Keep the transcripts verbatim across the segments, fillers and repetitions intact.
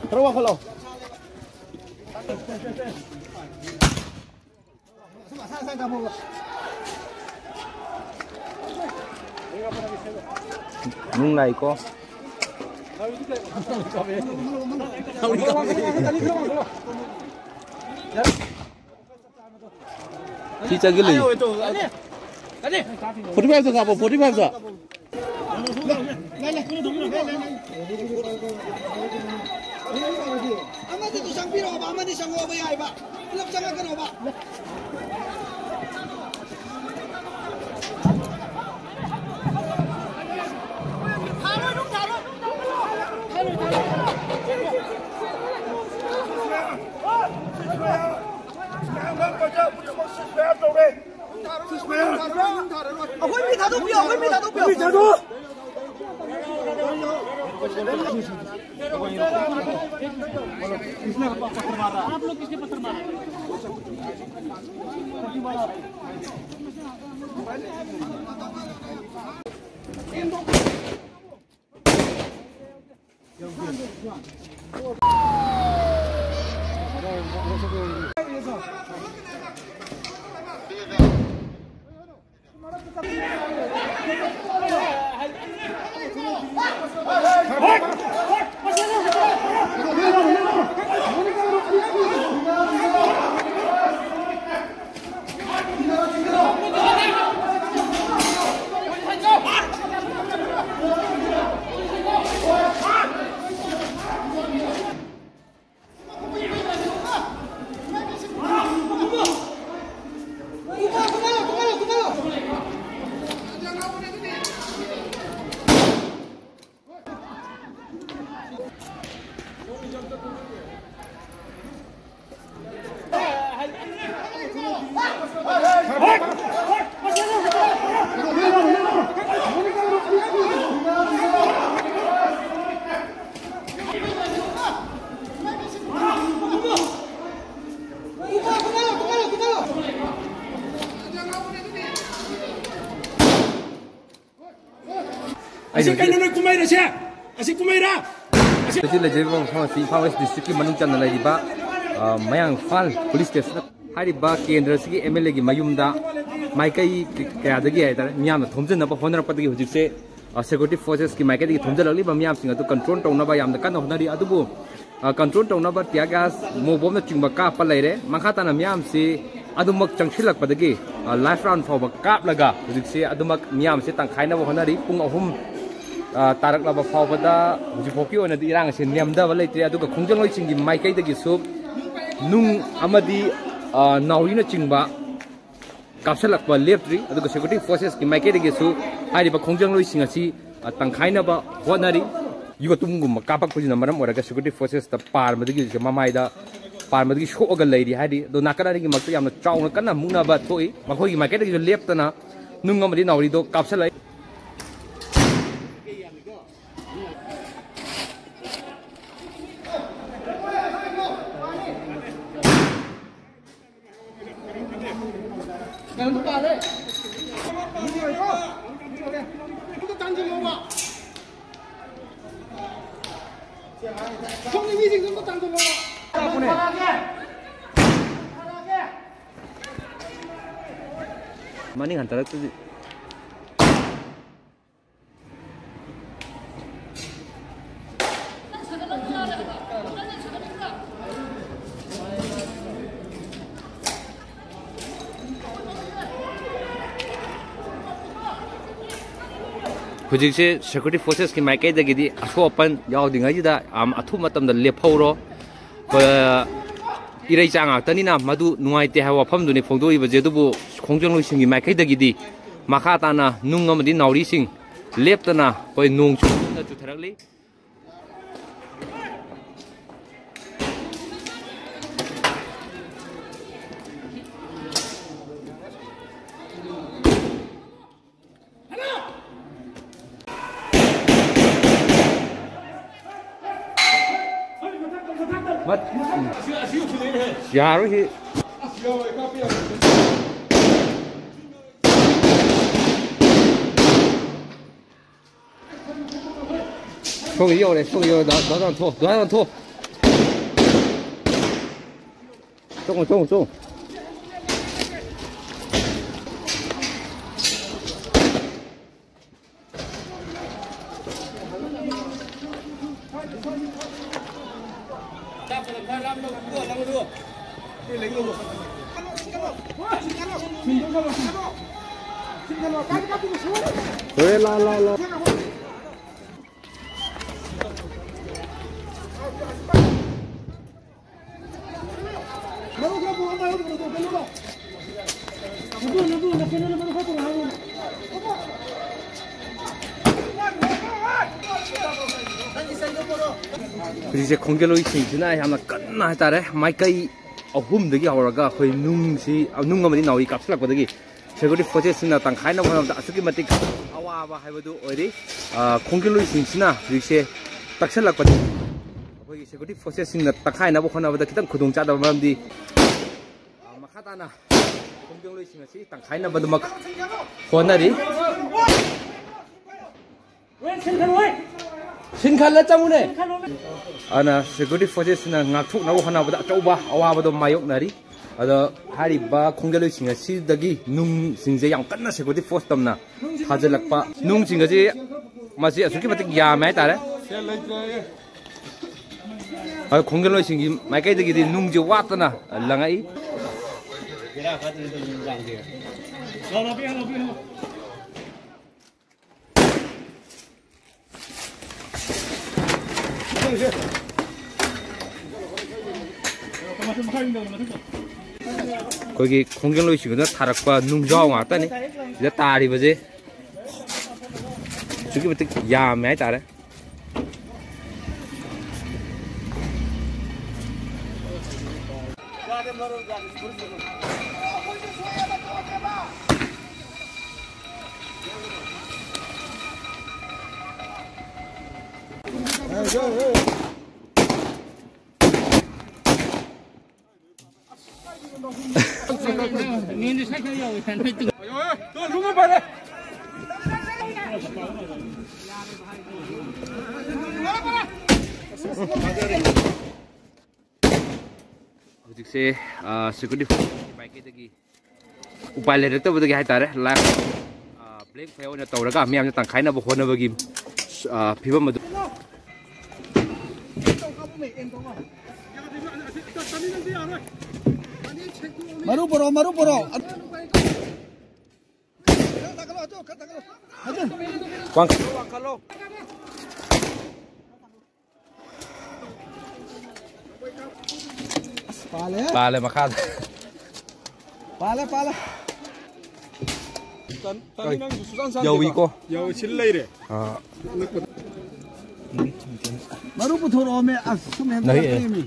ꯈꯔ ꯋꯥꯡꯈꯠꯂꯣ꯫ ꯅꯨꯡ ꯂꯥꯛꯏꯀꯣ꯫ ꯁꯤ ꯆꯪꯁꯤꯜꯂꯛꯏ꯫ ꯐꯣꯔꯇꯤ ꯐꯥꯏꯚꯇ ꯀꯥꯞꯄꯣ, ꯐꯣꯔꯇꯤ ꯐꯥꯏꯚꯇ꯫ ꯑꯃꯗꯨꯁꯨ ꯆꯪꯕꯤꯔꯛꯑꯣꯕ, ꯑꯃꯗꯤ ꯆꯪꯉꯛꯑꯣꯕ ꯌꯥꯏꯕ, ꯄꯨꯂꯞ ꯆꯪꯉꯛꯀꯅꯣꯕ꯫ ꯑꯩꯈꯣꯏ ꯃꯤ ꯊꯥꯗꯣꯛꯄꯤꯌꯣ, ꯑꯩꯈꯣꯏ ꯃꯤ ꯊꯥꯗꯣꯛꯄꯤꯌꯣ꯫ ꯃꯤ ꯊꯥꯗꯣꯛ꯫ ꯑꯁꯤ ꯀꯩꯅꯣ ꯅꯣꯏ ꯀꯨꯝꯍꯩꯔꯁꯦ? ꯑꯁꯤ ꯀꯨꯝꯍꯩꯔꯥ? ꯑꯁꯤ ꯍꯧꯖꯤꯛ ꯂꯩꯖꯔꯤꯕ ꯃꯐꯝ ꯑꯁꯤ ꯏꯝꯐꯥꯜ ꯋꯦꯁ ꯗꯤꯁꯇ꯭ꯔꯤꯛꯀꯤ ꯃꯅꯨꯡ ꯆꯟꯅ ꯂꯩꯔꯤꯕ, ꯑ, ꯃꯌꯥꯡ ꯏꯝꯐꯥꯜ ꯄꯨꯂꯤꯁ ꯁ꯭ꯇꯦꯁꯟ꯫ ꯍꯥꯏꯔꯤꯕ ꯀꯦꯟꯗ꯭ꯔꯁꯤꯒꯤ ꯑꯦꯝ ꯑꯦꯜ ꯑꯦꯒꯤ ꯃꯌꯨꯝꯗ ꯃꯥꯏꯀꯩ ꯀꯌꯥꯗꯒꯤ ꯍꯥꯏꯇꯥꯔꯦ, ꯃꯤꯌꯥꯝꯅ ꯊꯣꯝꯖꯤꯟꯅꯕ ꯍꯣꯠꯅꯔꯛꯄꯗꯒꯤ ꯍꯧꯖꯤꯛꯁꯦ, ꯑ, ꯁꯦꯀ꯭ꯌꯨꯔꯤꯇꯤ ꯐꯣꯔꯁꯦꯁꯀꯤ ꯃꯥꯏꯀꯩꯗꯒꯤ ꯊꯣꯝꯖꯤꯜꯂꯛꯂꯤꯕ ꯃꯤꯌꯥꯝꯁꯤꯡ ꯑꯗꯨ ꯀꯟꯇ꯭ꯔꯣꯜ ꯇꯧꯅꯕ ꯌꯥꯝꯅ ꯀꯟꯅ ꯍꯣꯠꯅꯔꯤ꯫ ꯑꯗꯨꯕꯨ, ꯑ, ꯀꯟꯇ꯭ꯔꯣꯜ ꯇꯧꯅꯕ ꯇꯤꯌꯥꯔ ꯒ꯭ꯌꯥꯁ, ꯃꯣ ꯕꯣꯝꯅꯆꯤꯡꯕ ꯀꯥꯞꯄ ꯂꯩꯔꯦ꯫ ꯃꯈꯥ ꯇꯥꯅ ꯃꯤꯌꯥꯝꯁꯤ ꯑꯗꯨꯃꯛ ꯆꯪꯁꯤꯜꯂꯛꯄꯗꯒꯤ, ꯑ, ꯂꯥꯏꯐ ꯔꯥꯎꯟ ꯐꯥꯎꯕ ꯀꯥꯞꯂꯒ ꯍꯧꯖꯤꯛꯁꯦ ꯑꯗꯨꯃꯛ ꯃꯤꯌꯥꯝꯁꯦ ꯇꯪꯈꯥꯏꯅꯕ ꯍꯣꯠꯅꯔꯤ꯫ ꯄꯨꯡ ꯑꯍꯨꯝ, ꯑ, ꯇꯥꯔꯛꯂꯕ ꯐꯥꯎꯕꯗ ꯍꯧꯖꯤꯛꯐꯥꯎꯒꯤ ꯑꯣꯏꯅꯗꯤ ꯏꯔꯥꯡ ꯑꯁꯤ ꯅꯦꯝꯗꯕ ꯂꯩꯇ꯭ꯔꯦ꯫ ꯑꯗꯨꯒ ꯈꯣꯡꯖꯪꯂꯣꯏꯁꯤꯡꯒꯤ ꯃꯥꯏꯀꯩꯗꯒꯤꯁꯨ ꯅꯨꯡ ꯑꯃꯗꯤ, ꯑ, ꯅꯥꯎꯔꯤꯅꯆꯤꯡꯕ ꯀꯥꯞꯁꯤꯜꯂꯛꯄ ꯂꯦꯞꯇ꯭ꯔꯤ꯫ ꯑꯗꯨꯒ ꯁꯦꯀ꯭ꯌꯨꯔꯤꯇꯤ ꯐꯣꯔꯁꯦꯁꯀꯤ ꯃꯥꯏꯀꯩꯗꯒꯤꯁꯨ ꯍꯥꯏꯔꯤꯕ ꯈꯣꯡꯖꯪꯂꯣꯏꯁꯤꯡ ꯑꯁꯤ, ꯑ, ꯇꯪꯈꯥꯏꯅꯕ ꯍꯣꯠꯅꯔꯤ꯫ ꯌꯣꯠꯇꯨꯝꯒꯨꯝꯕ ꯀꯥꯞꯄꯛꯄꯁꯤꯅ ꯃꯔꯝ ꯑꯣꯏꯔꯒ ꯁꯦꯀ꯭ꯌꯨꯔꯤꯇꯤ ꯐꯣꯔꯁꯦꯁꯇ ꯄꯥꯟꯕꯗꯒꯤ ꯍꯧꯖꯤꯛꯁꯦ ꯃꯃꯥꯏꯗ ꯄꯥꯟꯕꯗꯒꯤ ꯁꯣꯛꯑꯒ ꯂꯩꯔꯤ ꯍꯥꯏꯔꯤ꯫ ꯑꯗꯣ ꯅꯥꯀꯟ ꯑꯅꯤꯒꯤ ꯃꯔꯛꯇ ꯌꯥꯝꯅ ꯆꯥꯎꯅ ꯀꯟꯅ ꯃꯨꯛꯅꯕ ꯊꯣꯛꯏ꯫ ꯃꯈꯣꯏꯒꯤ ꯃꯥꯏꯀꯩꯗꯒꯤꯁꯨ ꯂꯦꯞꯇꯅ ꯅꯨꯡ ꯑꯃꯗꯤ ꯅꯥꯎꯔꯤꯗꯣ ꯀꯥꯞꯁꯤꯜꯂꯛꯏ꯫ ꯃꯅꯤꯡ ꯍꯟꯊꯔꯛꯇ꯭ꯔꯗꯤ꯫ ꯍꯧꯖꯤꯛꯁꯦ ꯁꯦꯀ꯭ꯌꯨꯔꯤꯇꯤ ꯐꯣꯔꯁꯦꯁꯀꯤ ꯃꯥꯏꯀꯩꯗꯒꯤꯗꯤ ꯑꯁꯣꯛ ꯑꯄꯟ ꯌꯥꯎꯗ꯭ꯔꯤꯉꯩꯁꯤꯗ ꯌꯥꯝ ꯑꯊꯨꯕ ꯃꯇꯝꯗ ꯂꯦꯞꯍꯧꯔꯣ꯫ ꯑ, ꯏꯔꯩꯆꯥ ꯉꯥꯛꯇꯅꯤꯅ ꯃꯗꯨ ꯅꯨꯡꯉꯥꯏꯇꯦ ꯍꯥꯏꯕ ꯋꯥꯐꯝꯗꯨꯅꯤ ꯐꯣꯡꯗꯣꯛꯏꯕꯁꯦ꯫ ꯑꯗꯨꯕꯨ ꯈꯣꯡꯖꯪꯂꯣꯏꯁꯤꯡꯒꯤ ꯃꯥꯏꯀꯩꯗꯒꯤꯗꯤ ꯃꯈꯥ ꯇꯥꯅ ꯅꯨꯡ ꯑꯃꯗꯤ ꯅꯥꯎꯔꯤꯁꯤꯡ ꯂꯦꯞꯇꯅ ꯑꯩꯈꯣꯏ ꯅꯣꯡ ꯆꯨ-, ꯆꯨꯊꯔꯛꯂꯤ꯫ ꯌꯥꯔꯣꯏ ꯁꯤ꯫ ꯊꯣꯡ ꯌꯧꯔꯦ, ꯊꯣꯡ ꯌꯧꯔꯦ꯫ ꯗꯥ-, ꯗꯥ-, ꯗꯥ-, ꯊꯣꯛ, ꯗꯥ-, ꯊꯣꯛ꯫ ꯆꯪꯉꯣ, ꯆꯪꯉꯣ, ꯆꯪꯉꯣ꯫ ꯍꯣꯔꯦꯟ ꯂꯥ, ꯂꯥ, ꯂꯥ꯫ ꯍꯧꯖꯤꯛꯁꯦ ꯈꯣꯡꯖꯜꯂꯣꯏꯁꯤꯡꯁꯤꯅ ꯌꯥꯝꯅ ꯀꯟꯅ ꯍꯥꯏꯇꯥꯔꯦ, ꯃꯥꯏꯀꯩ ꯑꯍꯨꯝꯗꯒꯤ ꯍꯧꯔꯒ ꯑꯩꯈꯣꯏ ꯅꯨꯡꯁꯤ, ꯅꯨꯡ ꯑꯃꯗꯤ ꯅꯥꯎꯔꯤ ꯀꯥꯞꯁꯤꯜꯂꯛꯄꯗꯒꯤ security forcesꯁꯤꯡꯅ ꯇꯪꯈꯥꯏꯅꯕ ꯍꯣꯠꯅꯕꯗ ꯑꯁꯨꯛꯀꯤ ꯃꯇꯤꯛ ꯑꯋꯥꯕ ꯍꯥꯏꯕꯗꯨ ꯑꯣꯏꯔꯤ꯫ ꯑ, ꯈꯣꯡꯖꯜꯂꯣꯏꯁꯤꯡꯁꯤꯅ ꯍꯧꯖꯤꯛꯁꯦ ꯇꯛꯁꯜꯂꯛꯄꯗ ꯑꯩꯈꯣꯏꯒꯤ security forcesꯁꯤꯡꯅ ꯇꯪꯈꯥꯏꯅꯕ ꯍꯣꯠꯅꯕꯗ ꯈꯤꯇꯪ ꯈꯨꯗꯣꯡ ꯆꯥꯗꯕ ꯃꯔꯝꯗꯤ, ꯑ, ꯃꯈꯥ ꯇꯥꯅ ꯈꯣꯡꯖꯜꯂꯣꯏꯁꯤꯡ ꯑꯁꯤ ꯇꯪꯈꯥꯏꯅꯕꯗꯨꯃꯛ ꯍꯣꯠꯅꯔꯤ꯫ ꯁꯤꯟ ꯈꯜꯂ ꯆꯪꯉꯨꯅꯦ꯫ ꯑꯗꯨꯅ security forcesꯁꯤꯡꯅ ꯉꯥꯛꯊꯣꯛꯅꯕ ꯍꯣꯠꯅꯕꯗ ꯑꯆꯧꯕ ꯑꯋꯥꯕꯗꯣ ꯃꯥꯌꯣꯛꯅꯔꯤ꯫ ꯑꯗꯣ ꯍꯥꯏꯔꯤꯕ ꯈꯣꯡꯖꯜꯂꯣꯏꯁꯤꯡ ꯑꯁꯤꯗꯒꯤ ꯅꯨꯡꯁꯤꯡꯁꯦ ꯌꯥꯝ ꯀꯟꯅ security force ꯇꯝꯅ ꯊꯥꯖꯤꯜꯂꯛꯄ, ꯅꯨꯡꯁꯤꯡ ꯑꯁꯤ ꯃꯁꯤ ꯑꯁꯨꯛꯀꯤ ꯃꯇꯤꯛ ꯌꯥꯝꯃꯦ ꯍꯥꯏꯇꯥꯔꯦ꯫ ꯑꯗꯣ ꯈꯣꯡꯖꯜꯂꯣꯏꯁꯤꯡꯒꯤ ꯃꯥꯏꯀꯩꯗꯒꯤꯗꯤ ꯅꯨꯡꯁꯦ ꯋꯥꯠꯇꯅ ꯂꯪꯉꯛꯏ꯫ ꯑꯩꯈꯣꯏꯒꯤ ꯈꯣꯡꯖꯪꯂꯣꯏꯁꯤꯡꯗꯨꯅ ꯊꯥꯔꯛꯄ ꯅꯨꯡꯖꯥꯎ ꯉꯥꯛꯇꯅꯤ ꯁꯤꯗ ꯇꯥꯔꯤꯕꯁꯦ꯫ ꯑꯁꯨꯛꯀꯤ ꯃꯇꯤꯛ ꯌꯥꯝꯃꯦ ꯍꯥꯏꯇꯥꯔꯦ꯫ ꯍꯧꯖꯤꯛꯁꯦ ꯁꯦꯀ꯭ꯌꯨꯔꯤꯇꯤ ꯐꯣꯔꯁꯀꯤ ꯃꯥꯏꯀꯩꯗꯒꯤ ꯎꯄꯥꯏ ꯂꯩꯔꯛꯇꯕꯗꯒꯤ ꯍꯥꯏꯇꯥꯔꯦ, ꯂꯥꯏꯐ ꯕ꯭ꯂꯦꯡ ꯐꯌꯔ ꯑꯣꯏꯅ ꯇꯧꯔꯒ ꯃꯤꯌꯥꯝꯁꯦ ꯇꯪꯈꯥꯏꯅꯕ ꯍꯣꯠꯅꯕꯒꯤ ꯐꯤꯕꯝ ꯑꯗꯨ꯫ ꯃꯔꯨ ꯄꯨꯔꯛꯑꯣ, ꯃꯔꯨ ꯄꯨꯔꯛꯑꯣ꯫ ꯋꯥꯡꯈꯠꯂꯣ, ꯋꯥꯡꯈꯠꯂꯣ꯫ ꯑꯁ, ꯄꯥꯜꯂꯦ꯫ ꯄꯥꯜꯂꯦ ꯃꯈꯥꯗ꯫ ꯄꯥꯜꯂꯦ, ꯄꯥꯜꯂꯦ꯫ ꯇꯟ-, ꯇꯟ ꯅꯪꯁꯨ ꯁꯨꯆꯥꯟ ꯆꯥꯟꯗꯦꯀꯣ? ꯌꯧꯏꯀꯣ? ꯌꯧꯏ, ꯁꯤꯜ ꯂꯩꯔꯦ꯫ ꯑꯥ꯫ ꯃꯔꯨ ꯄꯨꯊꯣꯔꯛꯑꯣꯃꯦ꯫ ꯑꯁ, ꯁꯨꯝ ꯍꯦꯟꯗꯔꯛꯀꯅꯦꯃꯤ꯫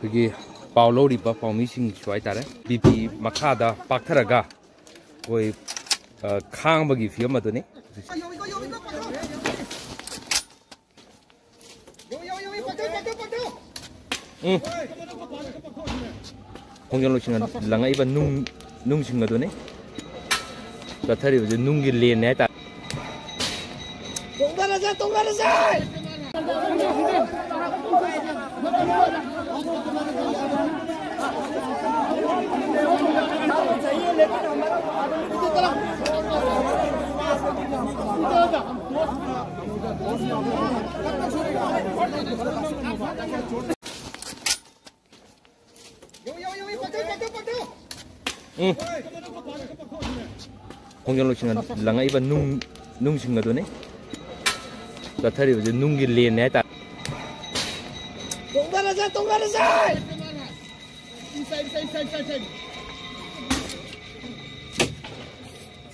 ꯑꯩꯈꯣꯏꯒꯤ ꯄꯥꯎ ꯂꯧꯔꯤꯕ ꯄꯥꯎꯃꯤꯁꯤꯡꯁꯨ ꯍꯥꯏꯇꯥꯔꯦ, ꯕꯤ ꯄꯤ ꯃꯈꯥꯗ ꯄꯥꯛꯊꯔꯒ ꯑꯩꯈꯣꯏ, ꯑ, ꯈꯥꯡꯕꯒꯤ ꯐꯤꯕꯝ ꯑꯗꯨꯅꯤ꯫ ꯎꯝ꯫ ꯈꯣꯡꯖꯣꯝ ꯂꯣꯏꯁꯪꯅ ꯂꯪꯉꯛꯏꯕ ꯅꯨꯡ, ꯅꯨꯡꯁꯤꯡ ꯑꯗꯨꯅꯤ꯫ ꯆꯠꯊꯔꯤꯕꯁꯤ ꯅꯨꯡꯒꯤ ꯂꯦꯟꯅꯤ ꯍꯥꯏꯇꯥꯔꯦ꯫ ꯇꯣꯡꯊꯔꯁꯦ, ꯇꯣꯡꯊꯔꯁꯦ! ꯎꯝ꯫ ꯈꯣꯡꯖꯣꯝ ꯂꯣꯏꯁꯪꯅ ꯂꯪꯉꯛꯏꯕ ꯅꯨꯡ, ꯅꯨꯡꯁꯤꯡ ꯑꯗꯨꯅꯤ꯫ ꯆꯠꯊꯔꯤꯕꯁꯤ ꯅꯨꯡꯒꯤ ꯂꯦꯟꯅꯤ ꯍꯥꯏꯇꯥꯔꯦ꯫ ꯇꯣꯡꯊꯔꯁꯦ, ꯇꯣꯡꯊꯔꯁꯦ!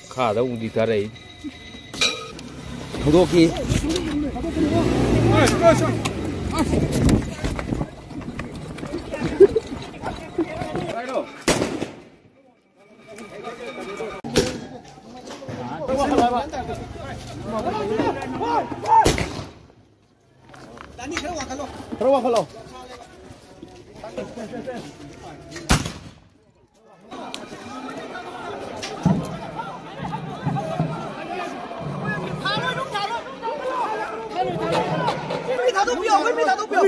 ꯃꯈꯥꯗ ꯑꯃꯨꯛ ꯗꯤꯛꯊꯔꯛꯏ꯫ ꯊꯧꯗꯣꯛꯈꯤ꯫ ꯈꯔ ꯋꯥꯡꯈꯠꯂꯣ꯫ ꯊꯥꯗꯣꯛꯄꯤꯌꯣ, ꯑꯩꯈꯣꯏ ꯃꯤ ꯊꯥꯗꯣꯛꯄꯤꯌꯣ꯫